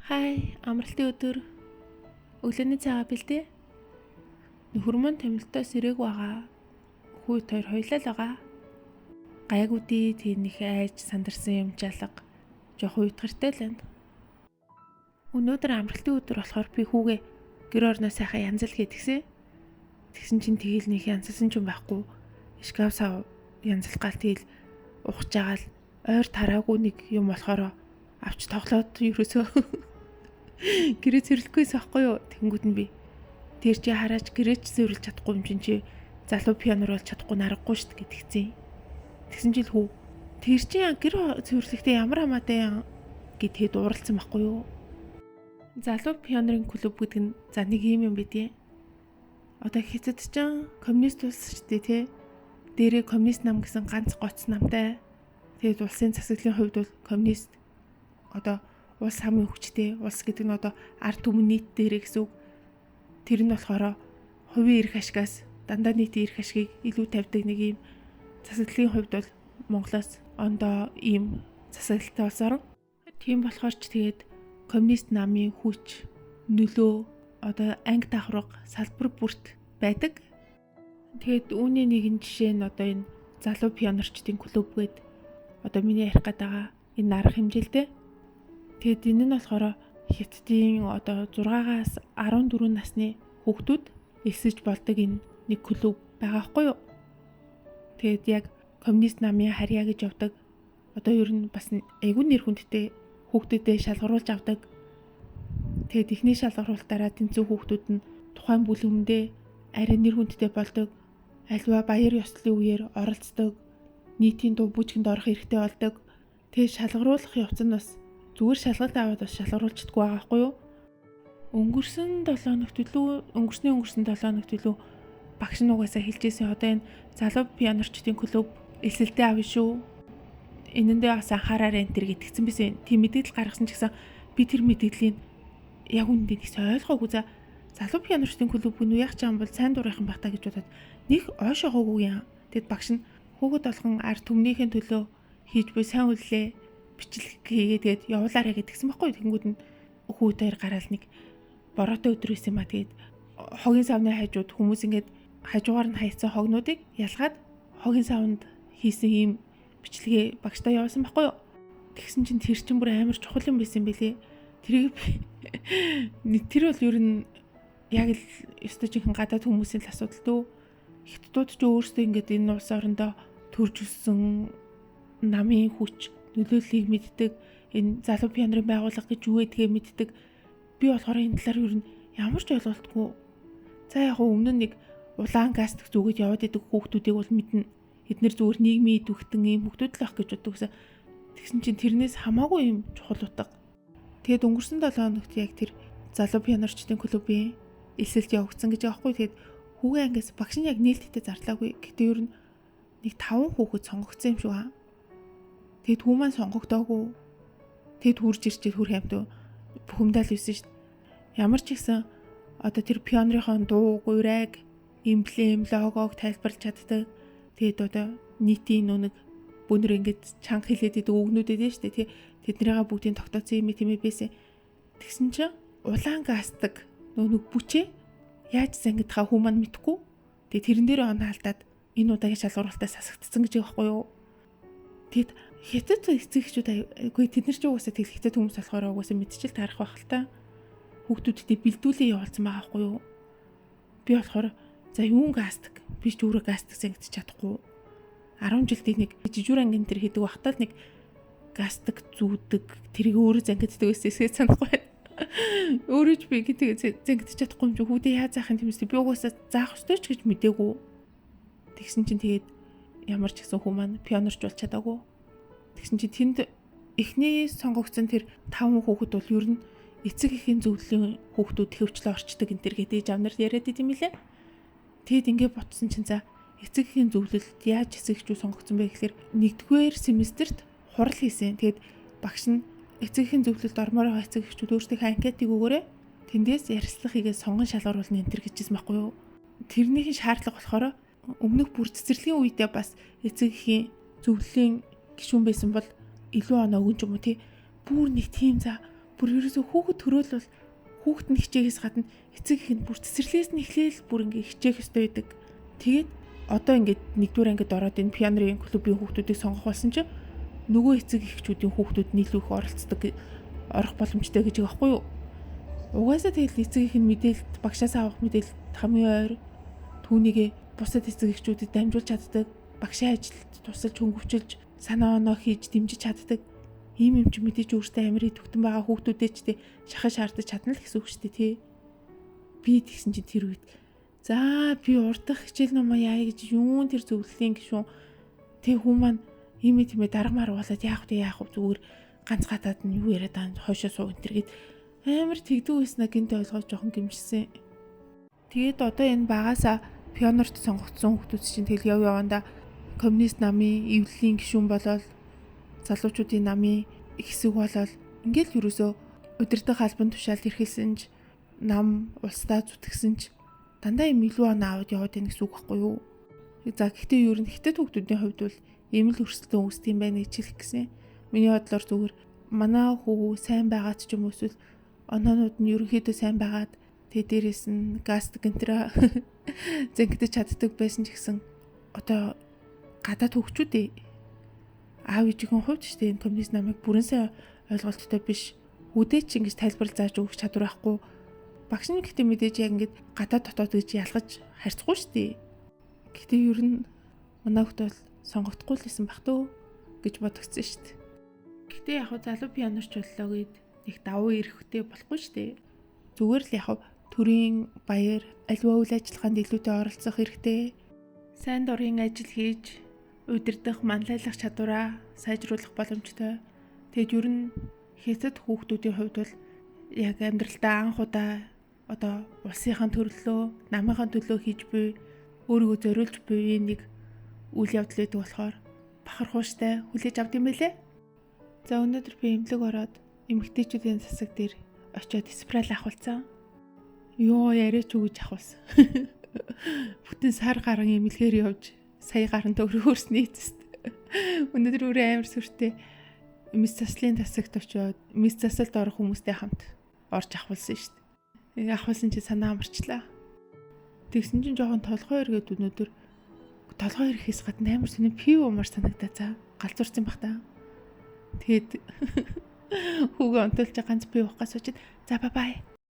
Хай, амралтын өдөр. Өглөөний цайгаа бэлдээ. Нөхөр мөн томилтоос ирээг байгаа. Хүйт хоёр хоёлаа л байгаа. Гайгүй дээ, тийм нэг айж сандарсан юм жалга. Жохо уйтгартай л байна. Өнөөдөр амралтын өдөр болохоор би хүүгээ гэр орноо сайхан янзал гэдгсэн. Тэгсэн чинь тэгэл нэг янзалсан ч юм байхгүй. Шкаф сав янзалх гал тэгэл ухаж байгаа л ойр тараагүй нэг юм болохоор авч тоглоод ерөөсөө гэрээ цэвэрлэхгүйс аахгүй юу? Тэнгүүд нь би тэр чи хараач гэрээ ч цэвэрлж чадахгүй юм чинь чи залуу пионер болж чадахгүй нарахгүй шүү дээ гэдгцэн. Тэгсэн чил хүү тэр чи гэр цэвэрлэхдээ ямар хамаатай юм гэдгээд ууралцсан байхгүй юу? Залуу пионерын клуб гэдэг нь за нэг юм юм бидээ. Одоо Хятад ч коммунист улс шүү дээ тий. Дээрээ коммунист нам гэсэн ганц гоц намтай. Тэгээд улсын засаглалын хувьд бол коммунист одоо улс хамгийн хүчтэй улс гэдэг нь одоо ард түмэн нийт дээрээ гэсэн үг. Тэр нь болохоор хувийн эрх ашигаас дандаа нийтийн эрх ашигыг илүү тавьдаг нэг юм засаглалын хувьд бол Монголоос ондоо ийм засаглалтай улс орн. Тийм болохоор ч тэгээд коммунист намын хүч, нөлөө одоо анги давхарга, салбар бүрт байдаг. Тэгээд үүний нэгэн жишээ нь одоо энэ залуу пионерчдын клуб гээд одоо миний ярих гээд байгаа энэ арга хэмжээлтэй. Тэгээд энэ нь болохоор Хятадын одоо 6-аас 14 насны хүүхдүүд элсэж болдог энэ нэг клуб байгаа хгүй юу? Тэгээд яг коммунист намын харьяа гэж явдаг. Одоо ер нь бас айгүй нэр хүндтэй хүүхдүүдээ шалгаруулж авдаг. Тэгээд эхний шалгаруулалтаараа тэнцүү хүүхдүүд нь тухайн бүлгэмдээ арай нэр хүндтэй болдог. Альва баяр ёслолын үеэр оролцдог. Нийтийн дуу бүжгэнд орох эрхтэй болдог. Тэгээд шалгаруулах явц нь бас зүгээр шалгалт аваад бас шалгаруулчихдаггүй байгаа байхгүй юу? Өнгөрсөн 7 хоногт илүү өнгөрсний 7 хоногт илүү багш нь угаасаа хэлжсэн. Одоо энэ залуу пионерчдын клуб элсэлдээ авна шүү. Энэндээ бас анхаараарай энэ төр гэдгцэн байсан. Тийм мэдээлэл гаргасан ч гэсэн би тэр мэдээллийг яг үнэндээ нэгс ойлгоогүй. За залуу пионерчдын клуб гэнүү яах ч юм бол сайн дурынхан байх та гэж бодоод нэг ойшоогоогүй юм. Тэгэд багш нь хүүхэд болгон ард түмнийхэн төлөө хийж буй сайн үйлээ бичлэг хийгээд тэгээд явуулаарай гэдгсэн байхгүй. Тэнгүүд нь хүүтээр гараал нэг бороотой өдөр байсан юм а. Тэгээд хогийн савны хажууд хүмүүс ингээд хажуугаар нь хаяцсан хогнуудыг ялгаад хогийн савнд хийсэн ийм бичлэгээ багштай явуулсан байхгүй юу? Тэгсэн чинь тэр чинь бүр амар чухал юм байсан юм билээ. Тэрийг тэр бол ер нь яг л ёстой жинхэнэ гадаад хүмүүсийн л асуудал дөө. Хятадууд ч өөрсдөө ингээд энэ улс орондоо төрж өссөн намын хүч нөлөөллийг мэддэг, энэ залуу пионерын байгууллага гэж юу гэдгээ мэддэг. Би болохоор энэ талаар ер нь ямар ч ойлголтгүй. За яг өмнө нь нэг улаан газ зүгээд яваад идэг хүүхдүүдийг бол мэднэ. Эднэр зүгээр нийгмийн идэвхтэн ийм хүүхдүүд л байх гэж боддог гэсэн. Тэгсэн чинь тэрнээс хамаагүй юм чухал утга. Тэгээд өнгөрсөн 7 хоногт яг тэр залуу пионерчдын клубын элсэлт явагдсан гэж байгаа хгүй. Тэгээд хүүгийн ангиас багш нь яг нээлттэй зарлаагүй. Гэтэ ер нь нэг 5 хүүхэд сонгогдсон юм шиг байна. Тэгээд хүү маань сонгогдоогүй. Тэгэд хурж ирчээд хөр хамт бухимдаал юусэн шүү дээ. Ямар ч ихсэн одоо тэр пионерынхон дуу, гуйраг, эмблем, логог тайлбарлаж чаддаг. Тэгээд одоо нийтийн нэг бүүнөр ингэж чанга хилээд идэг үгнүүд өгдөө шүү дээ. Тэднийгээ бүгдийг тогтооцсон юм тийм ээ байсан. Тэгсэн чинь улаан гастдаг нөө нэг бүчээ яаж зангидхаа хүү маань мэдхгүй. Тэгээд тэрэн дээр оноо алдаад энэ удаагийн шалгаруулалтаас сасагдсан гэж байгаа байхгүй юу? Тэгэд Хятад эцэг эхчүүд айгүй тэд нар ч угаасаа тэгэл хятад хүмүүс болохоор угаасаа мэдчихэл таарах байх л та. Хүүхдүүдтэй бэлдүүлээ явуулсан байгаа байхгүй юу? Би болохоор за юун гастдаг? Би ч өөрөө гастдаг зангидчих чадахгүй. 10 жилдээ нэг жижүүр ангийн тэр хийдэг багтаа л нэг гастдаг зүүдэг тэрийг өөрөө зангиддаг байсан эсгээ санахгүй байна. Өөрөө ч би гэдэг зангидчих чадахгүй юм чи хүүдээ яаж заах юм тиймээс би угаасаа заах ёстой ч гэж мдээгүй. Тэгсэн чинь тэгээд ямар ч гэсэн хүн маань пионерч болж чадаагүй. Тэгсэн чинь тэнд эхний сонгогдсон тэр 5 хүүхэд бол ер нь эцэг эхийн зөвлөлийн хүүхдүүд хөвчлөө орчдөг энэ төр гэдэг ээж авнарт яриад идэм билээ. Тэгэд ингээ ботсон чинь за эцэг эхийн зөвлөлд яаж эцэг эхчүүд сонгогдсон бэ гэхлээр нэгдүгээр семестрт хурал хийсэн. Тэгэд багш нь эцэг эхийн зөвлөлд ормоор байгаа эцэг эхчүүд өөрсдийнхээ анкетыг өгөөрэй. Тэндээс ярилцлага хийгээд сонгон шалгаруулна энэ төр гэжсэн байхгүй юу? Тэрнийхэн шаардлага болохоор өмнөх бүр цэцэрлэгийн үедээ бас эцэг эхийн зөвлөлийн гишүүн байсан бол илүү оноо өгөн ч юм уу тий. Бүр нэг тийм за Бүр ерөөсөө хүүхэд төрөөл бол хүүхэд нь хичээгээс гадна эцэг их нь бүр цэцэрлэгээс нь эхлээл бүр ингээ хичээх ёстой байдаг. Тэгээд одоо ингээд нэгдүгээр ангид ороод энэ пионерын клубын хүүхдүүдийг сонгох болсон чинь нөгөө эцэг эхчүүдийн хүүхдүүд нь илүү их оролцдог, орох боломжтой гэж байгаа байхгүй юу? Угаасаа тэгэл эцэг их нь мэдээлэлт, багшаас авах мэдээлэлт хамгийн ойр, түүнийгээ бусад эцэг эхчүүдэд дамжуулж чаддаг, багшийн ажилд тусалж хөнгөвчилж санаа оноо хийж дэмжиж чаддаг. Ийм юм чи мэдээж өөртөө амар идэвхтэн байгаа хүүхдүүдээ ч тий шахаж шаардаж чадна л гэсэн үг шүү дээ тий. Би тэгсэн чинь тэр үед за би урдах хичээл номоо яая гэж юун тэр зөвлөлийн гişүүн тэг хүн маань ийм тиймээ дарга мар болоод яах вэ яах вэ зүгээр ганц гадаад нь юу яриад байгаа хойшоо суу энэ төр гээд амар тэгдэг байснаа гинт ойлгож жоохон гимшсэн. Тэгээд одоо энэ багасаа пионерт сонгогдсон хүүхдүүд чинь тэгэл яв явандаа коммунист намын эвлэлийн гишүүн болоод залуучуудын намын хэсэг болоод ингээл ерөөсөө удирдах албан тушаалд эрхэлсэн ч нам улсдаа зүтгэсэн ч дандаа юм илүү оноо аваад яваад байна гэсэн үг байхгүй юу? За гэхдээ ер нь хятад хүүхдүүдийн хувьд бол ийм л өрсөлдөөн үүсдэг юм байна гэж хэлэх гэсэн. Миний бодлоор зүгээр манай хүү сайн байгаад ч юм уу эсвэл оноонууд нь ерөнхийдөө сайн байгаад тэгээ дээрэс нь гаст гэнтрэ зэнгдэж чаддаг байсан ч гэсэн одоо гадаад хөгчүүдээ аав ээжийн хувьд ч тийм коммунист намыг бүрэн сайн ойлголттой биш. Үдээ ч ингэж тайлбар зааж өгөх чадвар байхгүй. Багш нь гэхдээ мэдээж яг ингэж гадаад дотоод гэж ялгаж харьцахгүй шүү дээ. Гэхдээ ер нь манай хүүхд бол сонгогдохгүй л байсан бах төө гэж бодогдсон шүү дээ. Гэхдээ яг залуу пионерч боллоо гэд нэг давуу эрэхтэй болохгүй шүү дээ. Зүгээр л яг төрийн баяр, аливаа үйл ажиллагаанд илүүтэй оролцох хэрэгтэй. Сайн дурын ажил хийж удирдах, манлайлах чадвараа сайжруулах боломжтой. Тэгэд ер нь хятад хүүхдүүдийн хувьд бол яг амьдралдаа анх удаа одоо улсынхаа төлөө, намынхаа төлөө хийж буй, өөрийгөө зориулж буй нэг үйл явдал байдаг болохоор бахархууштай хүлээж авд юм байлээ. За өнөөдөр би эмнэлэг ороод эмэгтэйчүүдийн засаг дээр очиод спираль авахулсан. Йоо яриач үгэж авахулсан. Бүтэн сар гарan эмнэлгээр явж сая гарan төгрөг хөрсний эцэст. Өнөөдөр өөрөө амар сүртэй мэс заслын тасагт очиод мэс засалд орох хүмүүстэй хамт орж авахулсан шүү дээ. Авахулсан чи санаа амарчлаа. Тэгсэн чинь жоохон толгой эргээд өнөөдөр толгой ирэхээс гадна амар сонин пив уумар санагдаа за галзуурсан бах та. Тэгээд хүүгээ онтолж ганц пив уух гас очиод за бай бай.